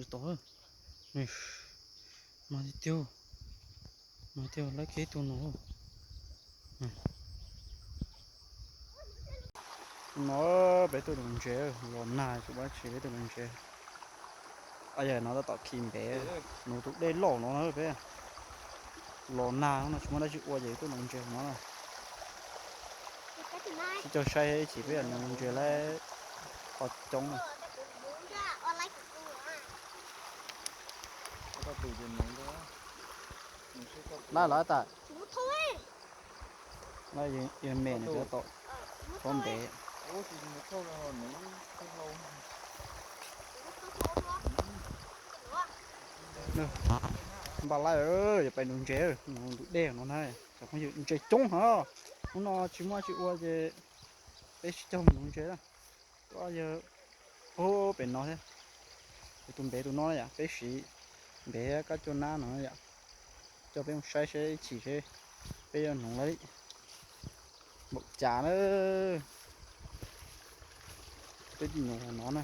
Tod, mas tiag tiag, mas tiag, laib kiag ib tug no. No peb tuaj nuv ntses, los nag tsis pub tsis peb tuaj nuv ntses. Yog no tab tom khi npev, nuv tus dej loj no na peb. Los nag no tsis muaj dab tsi ua ces tuaj nuv ntses no na. Sib caug saib ib chim peb nuv ntses laib qhov coob na. Lab lawm tas. Yog me nws tom txhob ntev. Npaj laib, yuav pais nuv ntses, nuv tus dej no na. Cov phooj ywg, ntses coob heev. Hnub no tsis muaj tsis ua ces peb sib caug mus nuv ntses na. Tuaj yog pem no thiab. Tus npev tus no na yom, peb siv npev kab coj nab no yom. Coj peb mus saib seb ib chim seb peb yuav nuv laib npaum cas na. Peb cia nuv no na.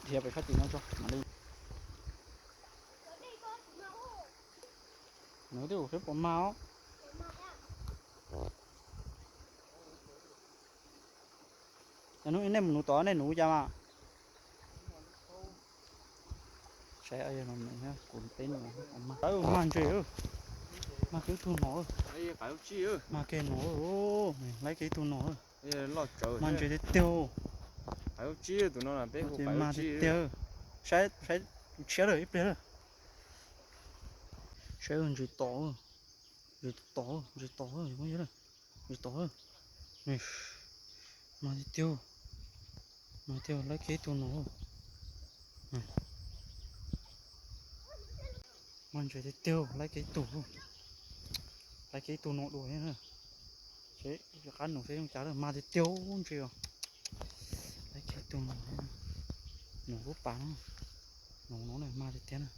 Dhia pem sab tim no tso mam li. Nuv twb ua peb puas mag os. Hnub nej mus nuv tod nej nuv cas mas? Saib, kuv peb nuv, mag ntses, mag kiag tug no, mag kiag no, laib kiag ib tug no, mag ntses tiag tiag. Mag tiag tiag. Saib, saib tshiab lawm ib pliag lawm. Saib ntses tom, ntses tom, ntses tom, ntses tom, mag tiag tiag, mag tiag, laib kiag ib tug no. Mag ntses tiag tiag, laib kiag ib tug, laib kiag ib tug no dua thiab. Seb qab nuv seb zoo cas lawm, mag tiag tiag ntses os. Laib kiag ib tug no, nuv lub pas no, nuv no na, mag tiag tiag na.